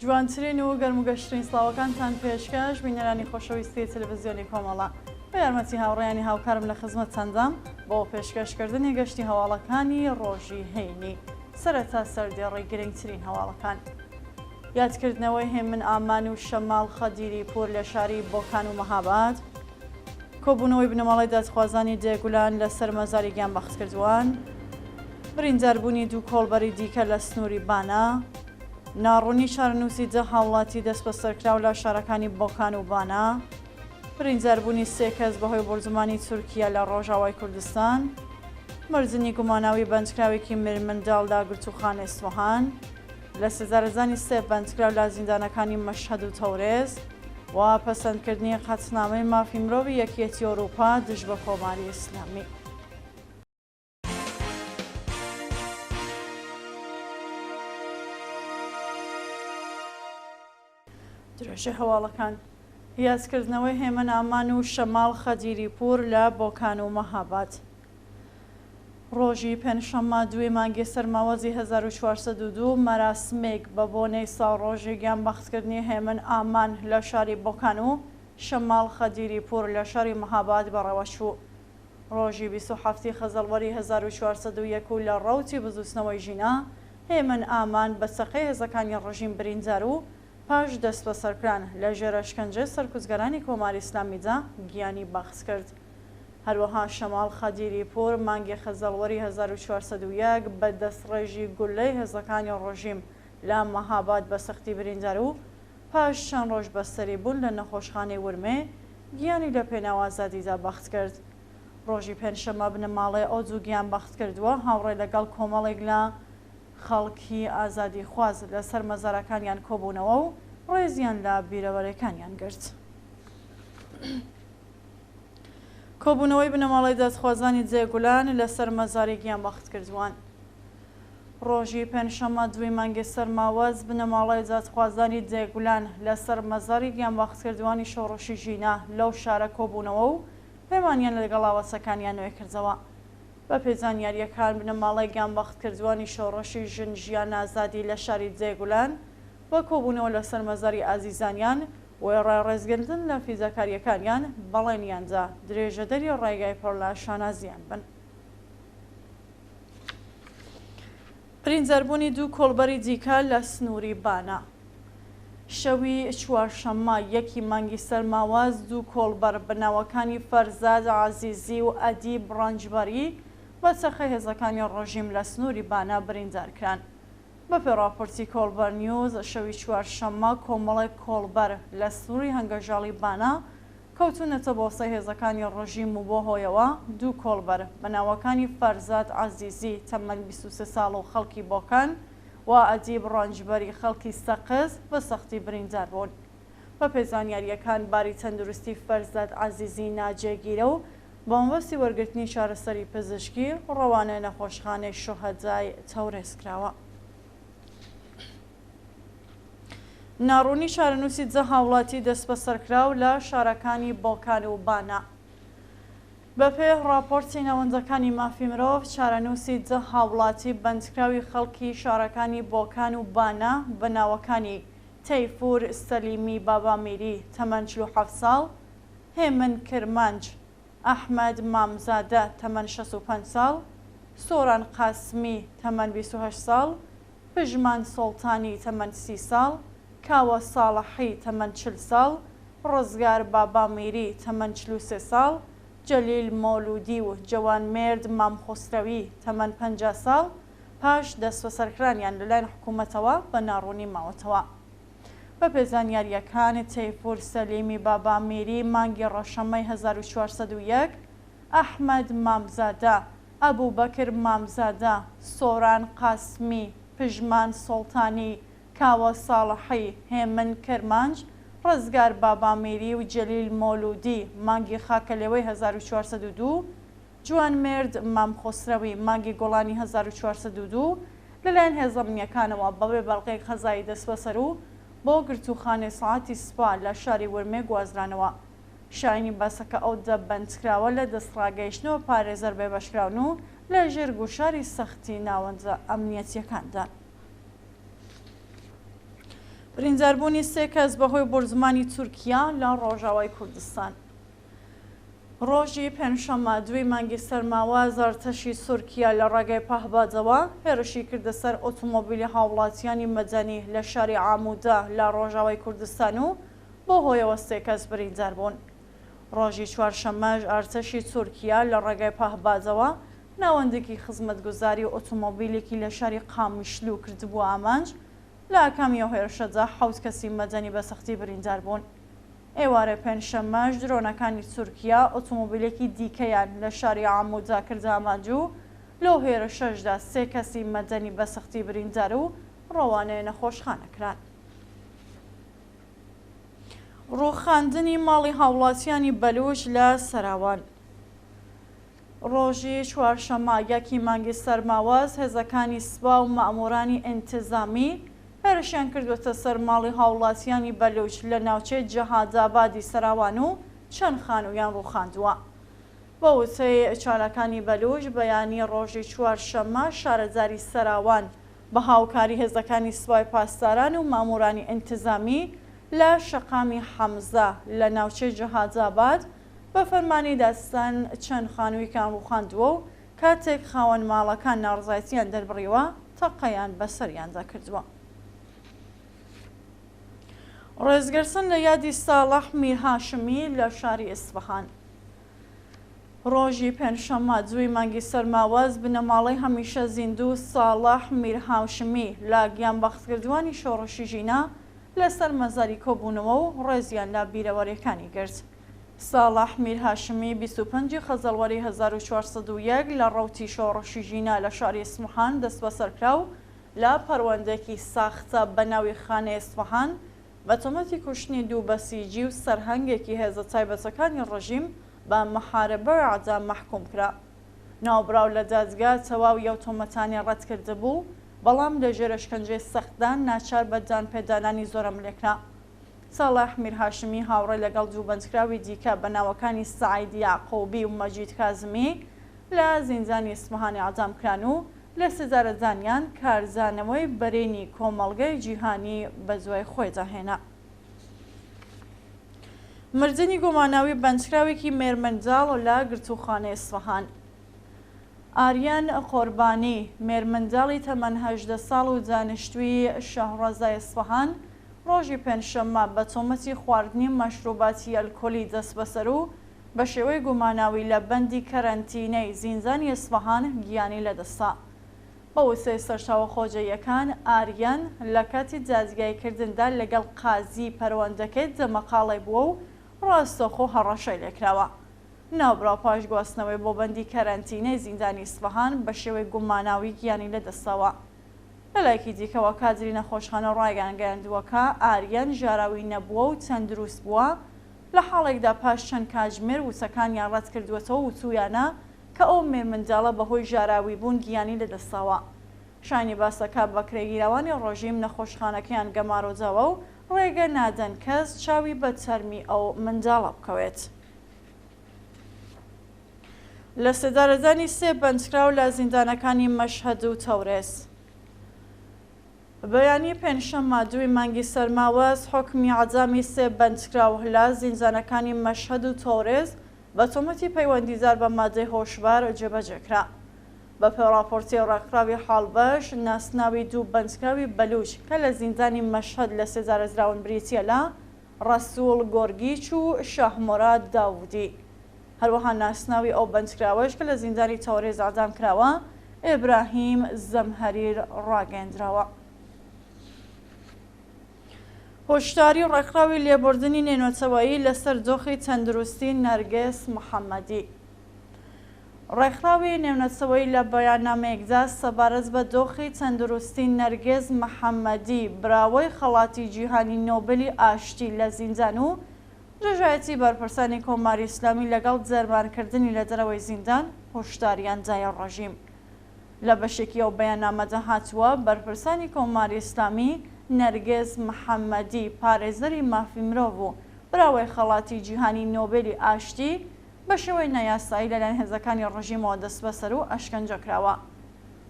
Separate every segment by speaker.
Speaker 1: جوانترین و گەرم و گەشترین سڵاوەکانتان پێشکەش بینەرانی خۆشەویستی تەلەڤزیۆنی کۆمەڵە. بە یارمەتی هاوڕێیانی هاوکارم لە خزمەتتاندام بۆ پێشکەشکردنی گەشتی هەواڵەکانی ڕۆژی هەینی. سەرەتا سەردێڕی گرنگترین هەواڵەکان. یادکردنەوەی هێمن ئامان و شەماڵ خەدیری پوور لە شاری بۆکان و مەهاباد. کۆبوونەوەی بنەماڵەی دادخوازانی دێگولان لەسەر مەزاری گیانبەختکردووان. برینداربوونی دوو کۆڵبەری دیکە لە سنووری بانە. ناڕوونی چارەنووسی دە هاوڵاتی دەستبەسەرکراو لە شارەکانی بۆکان و بانە. برینداربوونی سێ کەس بەهۆی بۆردومانی تورکیا لە ڕۆژاوای کوردستان. مردنی گوماناوی بەندکراوێکی میرمنداڵ لە گرتووخانەی ئیسفەهان. لە سزارەدانی سێ بەندکراو لە زیندانەکانی مەشهەد و تەورێز و پەسەندکردنی قەتنامەی مافی مرۆڤی یەکیەتی ئەوروپا دژ بە کۆماری ئیسلامی. درێژەی هەواڵەکان، یادکردنەوەی هێمن ئامان و شەماڵ خەدیری پوور لە بۆکان و مەهاباد. ڕۆژی پێنجشەممە دووی مانگی سەرماوەزی 1402 مەراسمێک بە بۆنەی ساڵڕۆژی گیانبەختکردنی هێمن ئامان لە شاری بۆکان و شەماڵ خەدیری پوور لە شاری مەهاباد بەڕێوەچوو. ڕۆژی 27 ی خەزەڵوەری 1401 و لە ڕەوتی بزووتنەوەی ژینا، هێمن ئامان بە چەقەی هێزەکانی ڕژیم بریندار و پاش دەستبەسەرکران لە ژێر ئەشکەنجەی سەرکوتگەرانی کۆماری ئیسلامیدا گیانی بەخت کرد. هەروەها شەماڵ خەدیری پوور مانگی خەزەڵوەری 1401 بە دەستڕێژی گوللەی هێزەکانی ڕژیم لە مەهاباد بە سەختی بریندار و پاش چەند ڕۆژ بەستەری بوون لە نەخۆشخانەی ورمێ گیانی لە پێناو ئازادیدا بەخت کرد. ڕۆژی پێنجشەممە بنەماڵەی ئەو دوو گیانبەختکردووە هاوڕێ لەگەڵ کۆمەڵێک لە خەڵکی ئازادیخواز لەسەر مەزارەکانیان کۆبوونەوە و ڕێزیان لە بیرەوەرێکانیان گرت. کۆبوونەوەی بنەماڵەی دادخوازانی جێگولان لەسەر مەزاری گیانبەختکردووان. ڕۆژی پێنجشەممە دووی مانگی سەرماوەز بنەماڵەی دادخوازانی دێگولان لەسەر مەزاری گیانبەختکردووانی شۆڕشی ژینا لەو شارە کۆبوونەوە و پەیمانیان لەگەڵ ئاواتەکانیان نوێ کردەوە. بەپێی زانیارییەکان بنەماڵەی گیانبەختکردووانی شۆڕشی ژن ژیان ئازادی لە شاری دێگولان بە کۆبوونەوە لەسەر مەزاری ئازیزانیان وێڕای ڕێزگرتن لە فیداکارییەکانیان بەڵێنیان دا درێژەدەری ڕێگای پڕ لە شانازییان بن. برینداربوونی دوو کۆڵبەری دیکە لە سنووری بانە. شەوی چوارشەممە یەکی مانگی سەرماوەز دوو کۆڵبەر بە ناوەکانی فەرزاد عەزیزی و ئەدیب ڕەنجبەری بە چەقەی هێزەکانی ڕژیم لە سنووری بانە بریندار کران. بەپێی ڕاپۆرتی کۆڵبەر نیوز، شەوی چوارشەممە کۆمەڵێک کۆڵبەر لە سنووری هەنگەژاڵی بانە کەوتوونەتە بۆسەی هێزەکانی ڕژیم و بۆ هۆیەوە دوو کۆڵبەر بە ناوەکانی فەرزاد عەزیزی تەمەن 23 ساڵ و خەڵکی بۆکان و ئەدیب ڕەنجبەری خەڵکی سەقز بە سەختی بریندار بوون. بەپێی زانیارییەکان باری تەندروستی فەرزاد عەزیزی ناجێگیرە و بە مەبەستی وەرگرتنی چارەسەری پزیشکی ڕەوانەی نەخۆشخانەی شوهەدای تەورێز کراوە. ناڕوونی چارەنووسی دە هاوڵاتی دەستبەسەرکراو لە شارەکانی بۆکان و بانە. بەپێی ڕاپۆرتی ناوەندەکانی مافی مرۆڤ، چارەنووسی دە هاوڵاتی بەندکراوی خەڵکی شارەکانی بۆکان و بانە بە ناوەکانی تەیفوور سەلیمی بابامیری تەمەن 47 ساڵ، هێمن کرمانج، ئەحمەد مامزادە تەمەن 65 ساڵ، سۆران قاسمی تەمەن 28 ساڵ، پژمان سوڵتانی تەمەن 30 ساڵ، کاوە ساڵحی تەمەن 40 ساڵ، ڕزگار بابامیری تەمەن 43 ساڵ، جەلیل مۆلوودی و جەوانمێرد مام خۆسرەوی تەمەن 50 ساڵ، پاش دەستبەسەرکرانیان لەلایەن حکوومەتەوە بە ناڕوونی ماوەتەوە. بەپێی زانیارییەکان، تەیفوور سەلیمی بابامیری مانگی ڕەشەممەی 1401، ئەحمەد مامزادە، ئەبوبەکر مامزادە، سۆران قاسمی، پژمان سوڵتانی، کاوە ساڵحی، هێمن کرمانج، ڕزگار بابامیری و جەلیل مۆلوودی مانگی خاکەلێوەی 1402، جوانمێرد مام خۆسرەوی مانگی گوڵانی 1402 لەلایەن هێزە ئەمنییەکانەوە بەبێ بەڵگەی قەزایی دەستبەسەر و بۆ گرتووخانەی سەعاتی سپا لە شاری ورمێ گوازرانەوە. شایانی باسە کە ئەو دە بەندکراوە لە دەستڕاگەیشتنەوە پارێزەر بێبەشکراون و لە ژێر گوشاری سەختی ناوەندە ئەمنییەتییەکاندان. برینداربوونی سێ کەس بەهۆی بۆردومانی تورکیا لە ڕۆژاوای کوردستان. ڕۆژی پێنجشەممە دووی مانگی سەرماوەز ئەرتەشی تورکیا لە ڕێگای پەهبادەوە هێرشی کردە سەر ئۆتۆمۆبیلی هاوڵاتیانی مەدەنی لە شاری عامودا لە ڕۆژاوای کوردستان و بەو هۆیەوە سێ کەس بریندار بوون. ڕۆژی چوارشەممەش ئەرتەشی تورکیا لە ڕێگای پەهبادەوە ناوەندێکی خزمەتگوزاری و ئۆتۆمۆبیلێکی لە شاری قامیشلو کردبووە ئامانج، لە ئاکامی ئەو هێرشەدا حەوت کەسی مەدەنی بە سەختی بریندار بوون. ئێوارەی پێنجشەممەش درۆنەکانی تورکیا ئۆتۆمۆبیلێکی دیکەیان لە شاری عامودا کردە ئامانج و لەو هێرشەشدا سێ کەسی مەدەنی بە سەختی بریندار و ڕەوانەی نەخۆشخانە کران. ڕووخاندنی ماڵی هاوڵاتیانی بەلوچ لە سەراوان. ڕۆژی چوارشەممە یەکی مانگی سەرماوەز هێزەکانی سپا و مەئموورانی ئینتزامی هێرشیان کردووەتە سەر ماڵی هاوڵاتیانی بەلوچ لە ناوچەی جەهادئابادی سەراوان و چەند خانوویان ڕووخاندووە. بە وتەی چالاکانی بەلوچ بەیانی ڕۆژی چوارشەممە شارەداری سەراوان بە هاوکاری هێزەکانی سپای پاسداران و مەئموورانی ئینتزامی لە شەقامی حەمزە لە ناوچەی جەهادئاباد بە فەرمانی دادستان چەند خانوویکیان ڕووخاندووە و کاتێک خاوەن ماڵەکان ناڕەزایەتییان دەربڕیوە، تەقەیان بەسەریاندا کردووە. ڕێزگرتن لە یادی ساڵح میرهاشمی لە شاری ئیسفەهان. ڕۆژی پێنجشەممە دووی مانگی سەرماوەز بنەماڵەی هەمیشە زیندوو ساڵح میرهاشمی لە گیانبەختکردووانی شۆڕشی ژینا لەسەر مەزاری کۆبوونەوە و ڕێزیان لە بیرەوەرییەکانی گرت. ساڵح میرهاشمی 25 ی خەزەڵوەری 1401 لە ڕەوتی شۆڕشی ژینا لە شاری ئیسفەهان دەستبەسەر کرا و لە پەروەندەیەکی ساختە بە ناوی خانەی ئیسفەهان بە تۆمەتی کوشتنی دوو بەسیجی و سەرهەنگێکی هێزە تایبەتەکانی ڕژیم بە محاربە و ئێعدام مەحکووم کرا. ناوبراو لە دادگا تەواوی ئەو تۆمەتانەی ڕەت کردبوو، بەڵام لە ژێر ئەشکەنجەی سەختدا ناچار بە دانپێدانانی زۆرەملێ کرا. ساڵح میرهاشمی هاوڕێ لەگەڵ دوو بەندکراوی دیکە بە ناوەکانی سەعید یەعقوبی و مەجید کازمی لە زیندانی ئیسفەهان ئێعدام کران و لەسێدارەدانیان کاردانەوەی بەرینی کۆمەڵگەی جیهانی بەدوای خۆیدا هێنا. مردنی گوماناوی بەندکراوێکی مێرمنداڵ لە گرتووخانەی ئیسفەهان. ئاریان قۆربانی، مێرمنداڵی تەمەن 18 ساڵ و دانیشتووی شەهڕەزای ئیسفەهان، ڕۆژی پێنجشەممە بە تۆمەتی خواردنی مەشروباتی ئەلکۆلی دەستبەسەر و بە شێوەی گوماناوی لە بەندی کەرەنتینەی زیندانی ئیسفەهان گیانی لەدەستدا. بە وتەی سەرچاوە خۆجێیەکان، ئاریان لە کاتی دادگاییکردندا لەگەڵ قازیی پەروەندەکەی دەمەقاڵێ بووە و ڕاستەوخۆ هەڕەشەی لێکراوە. ناوبراو پاش گواستنەوەی بۆ بەندی کەرەنتینەی زیندانی ئیسفەهان بە شێوەی گوماناوی گیانی لەدەستداوە. لە لایەکی دیکەوە کادری نەخۆشخانە ڕایانگەیاندووە کە ئاریان ژاراوی نەبووە و تەندروست بووە، لە حاڵێکدا پاش چەند کاتژمێر وتەکانیان ڕەتکردووەتەوە و وتوویانە کە ئەو مێرمنداڵە بەهۆی ژاراویبوون گیانی لەدەستداوە. شایانی باسە کە بەکرێگیراوانی ڕۆژیم نەخۆشخانەکەیان گەمارۆداوە و ڕێگە نادەن کەس چاوی بە تەرمی ئەو منداڵە بکەوێت. لەسێدارەدانی سێ بەندکراو لە زیندانەکانی مەشهەد و تەورێز. بەیانی پێنجشەممە دووی مانگی سەرماوەز حوکمی عەدامی سێ بەندکراو لە زیندانەکانی مەشهەد و تەورێز بە تۆمەتی پەیوەندیدار بە مادەی هۆشبەر جێبەجێ کرا. بەپێی ڕاپۆرتی ڕێکخراوی حاڵبەش، ناسناوی دوو بەندکراوی بەلووچ کە لە زیندانی مەشهەد لەسێدارەدراون بریتییە لە ڕەسووڵ گۆرگیچ و شاهموراد داوودی. هەروەها ناسناوی ئەو بەندکراوەش کە لە زیندانی تەورێز ئیعدام کراوە، ئیبراهیم زەمهەریر ڕاگەیەندراوە. هۆشداری ڕێکخراوی لێبوردنی نێونەتەوەیی لەسەر دۆخی تەندروستی نەرگس محەممەدی. ڕێکخراوی نێونەتەوەیی لە بەیاننامەیەکدا سەبارەت بە دۆخی تەندروستی نەرگس محەممەدی براوەی خەڵاتی جیهانی نۆبلی ئاشتی لە زیندان و دژایەتی بەرپرسانی کۆماری ئیسلامی لەگەڵ دەرمانکردنی لە دەرەوەی زیندان هۆشداریان دایە ڕژیم. لە بەشێکی ئەو بەیاننامەدا هاتووە، بەرپرسانی کۆماری ئیسلامی نەرگس محەممەدی پارێزەری مافی مرۆڤ و براوەی خەڵاتی جیهانی نۆبێلی ئاشتی بە شێوەی نایاسایی لەلایەن هێزەکانی ڕژیمەوە دەستبەسەر و ئەشکەنجە کراوە.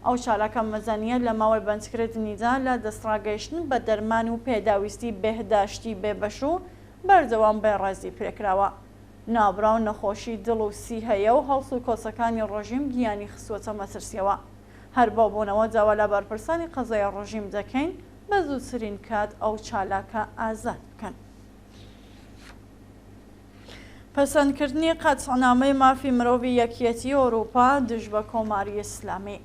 Speaker 1: ئەو چالاکە مەدەنییە لە ماوەی بەندکردنیدا لە دەستڕاگەیشتن بە دەرمان و پێداویستی بێهداشتی بێبەش و بەردەوام بێڕێزی پێکراوە. ناوبراو نەخۆشی دڵ و سی هەیە و هەڵسوکەوتەکانی ڕژیم گیانی خستووەتە مەترسییەوە. هەر بەو بۆنەوە داوا لە بەرپرسانی قەزای ڕژیم دەکەین بە زووترین کات ئەو چالاکە ئازاد بکەن. پەسەندکردنی قەتعنامەی مافی مرۆڤی یەکیەتیی ئۆرووپا دژ بە کۆماری ئیسلامی.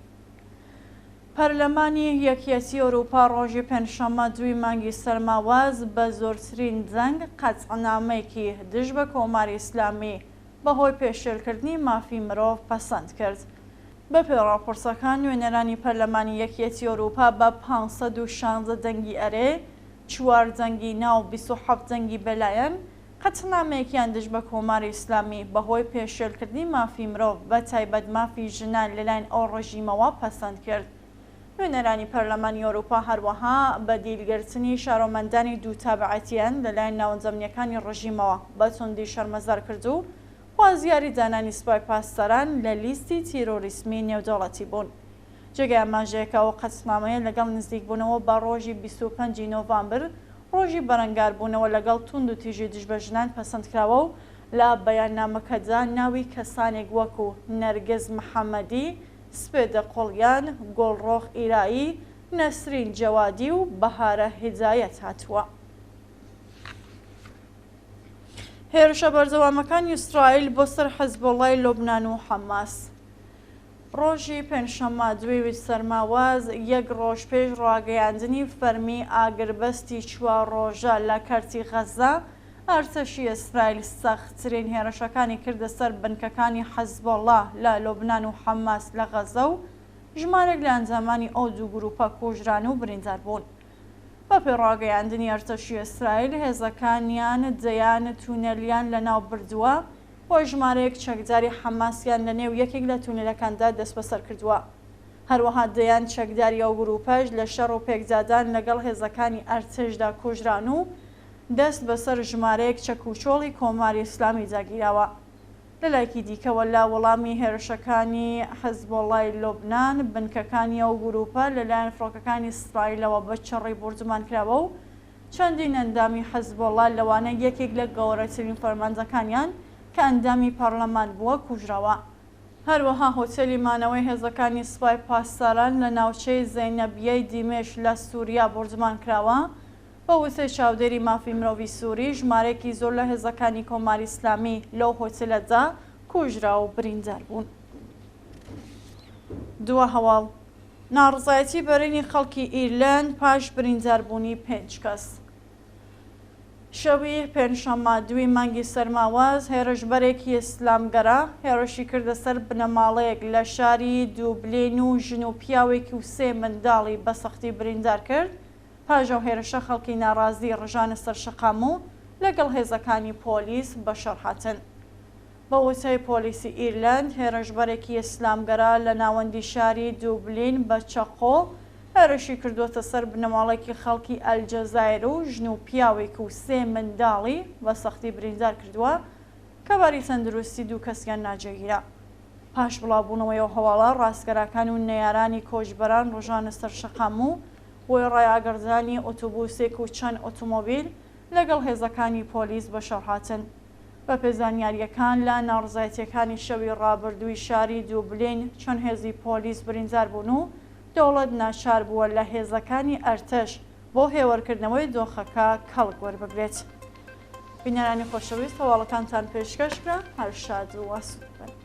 Speaker 1: پەرلەمانی یەکیەتیی ئۆرووپا ڕۆژی پێنجشەممە دووی مانگی سەرماوەز بە زۆرترین دەنگ قەتعنامەیەکی دژ بە کۆماری ئیسلامی بە هۆی پێشێلکردنی مافی مرۆڤ پەسەند کرد. بە پێی ڕاپۆرتەکان نوێنەرانی پەرلەمانی یەکیەتیی ئۆرووپا بە 516 دەنگی ئەرێ، چوار دەنگی نا و 27 دەنگی بێلایەن قەتنامەیەکیان دژ بە کۆماری ئیسلامی بە هۆی پێشێلکردنی مافی مرۆڤ بە تایبەت مافی ژنان لەلایەن ئەو ڕژیمەوە پەسەند کرد. نوێنەرانی پەرلەمانی ئەوروپا هەروەها بە دیل گرتنی شارۆمەندانی دوو تابعەتیان لەلایەن ناوەندە ئەمنییەکانی ڕژیمەوە بە توندی شەرمەزار کرد و خوازیاری دانانی سپای پاسداران لە لیستی تیرۆریسمی نێودەوڵەتی بوون. جێگای ئاماژەیە کە ئەو قەتنامەیە لەگەڵ نزیکبوونەوە بە ڕۆژی 25 ی نۆڤامبر، ڕۆژی بەرەنگاربوونەوە لەگەڵ توندوتیژی دژ بە ژنان پەسەندکراوە و لە بەیاننامەکەدا ناوی کەسانێک وەکو نەرگس محەمەدی، سپێدە قوڵیان، گوڵڕۆخ ئیرایی، نەسرین جەوادی و بەهارە هیدایەت هاتووە. هێرشە بەردەوامەکانی ئیسرائیل بۆ سەر حزبوڵای لوبنان و حەماس. ڕۆژی پێنجشەممە دوێوی سەرماوەز، یەک ڕۆژ پێش ڕاگەیاندنی فەرمی ئاگربەستی چوار ڕۆژە لە کەرتی غەززە، ئەرتەشی ئیسرائیل سەختترین هێرشەکانی کردە سەر بنکەکانی حزبوڵا لە لوبنان و حەماس لە غەززە و ژمارێک لە ئەندامانی ئەو دوو گرووپە کوژران و بریندار بوون. بەپێی ڕاگەیاندنی ئەرتەشی ئیسرائیل، هێزەکانیان دەیان تونێلیان لەناو بردووە و ژمارەیەک چەکداری حەماسیان لەنێو یەکێک لە تونێلەکاندا دەستبەسەر کردووە. هەروەها دەیان چەکداری ئەو گرووپەش لە شەڕ و پێکدادان لەگەڵ هێزەکانی ئەرتشدا کوژران و دەست بەسەر ژمارەیەک چەکوچۆڵی کۆماری ئیسلامیدا گیراوە. لەلایەکی دیکەوە لە وەڵامی هێرشەکانی حزبوڵای لوبنان، بنکەکانی ئەو گرووپە لەلایەن فڕۆکەکانی ئیسرائیلەوە بە چڕی بوردومان کراوە و چەندین ئەندامی حزبوڵا لەوانە یەکێک لە گەورەترین فەرماندەکانیان کە ئەندامی پەرلەمان بووە کوژراوە. هەروەها هۆتێلی مانەوەی هێزەکانی سوپای پاسداران لە ناوچەی زەینەبیەی دیمەش لە سوریا بوردومان کراوە. بە وتەی چاودێری مافی مرۆڤی سوری، ژمارەیەکی زۆر لە هێزەکانی کۆماری ئیسلامی لەو هۆتێلەدا کوژرا و بریندار بوون. دوا هەواڵ، ناڕەزایەتی بەرینی خەڵکی ئیرلەند پاش برینداربوونی پێنج کەس. شەوی پێنجشەممە دووی مانگی سەرماوەز هێرشبەرێکی ئیسلامگەرا هێرشی کردە سەر بنەماڵەیەک لە شاری دوبلین و ژن و پیاوێکی و سێ منداڵی بە سەختی بریندار کرد، پاش ئەو هێرشە خەڵکی ناڕازی ڕژانە سەر شەقام و لەگەڵ هێزەکانی پۆلیس بەشەڕ هاتن. بە وتەی پۆلیسی ئیرلەند، هێرشبەرێکی ئیسلامگەرا لە ناوەندی شاری دوبلین بە چەقۆ هێرشی کردووەتە سەر بنەماڵەیەکی خەڵکی ئەلجەزایر و ژن و پیاوێک و سێ منداڵی بە سەختی بریندار کردووە کە باری تەندروستی دوو کەسیان ناجێگیرە. پاش بڵاوبوونەوەی ئەو هەواڵە، ڕاستگەراکان و نەیارانی کۆچبەران ڕژانە سەر شەقام و وێڕای ئاگردانی ئۆتۆبوسێک و چەند ئۆتۆمۆبیل لەگەڵ هێزەکانی پۆلیس بەشەڕ هاتن. بەپێ زانیارییەکان لە ناڕزایەتییەکانی شەوی ڕابردووی شاری دوبلین چەند هێزی پۆلیس بریندار بوون و دەوڵەت ناچار بووە لە هێزەکانی ئەرتەش بۆ هێوەرکردنەوەی دۆخەکە کەڵک وەربگرێت. بینەرانی خۆشەویست هەواڵەکانتان پێشکەش کرا، هەر شاد و ئاسوودە بن.